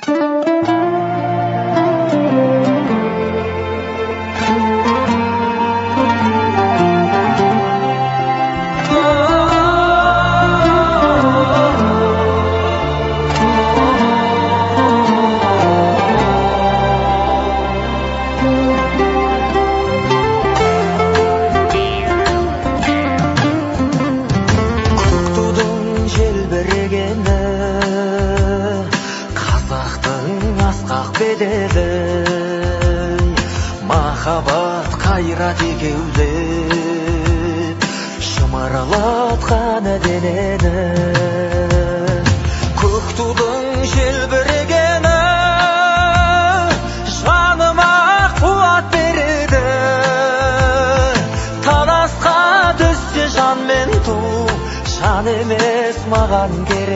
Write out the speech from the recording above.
Көк тудың желбірегені, қазақтың асқақ беделі, махаббат, қайрат екеулеп шымырлатқан денені. Көк тудың желбірегені жаныма қуат береді. Таласқа түссе жан мен ту, жан емес маған керек.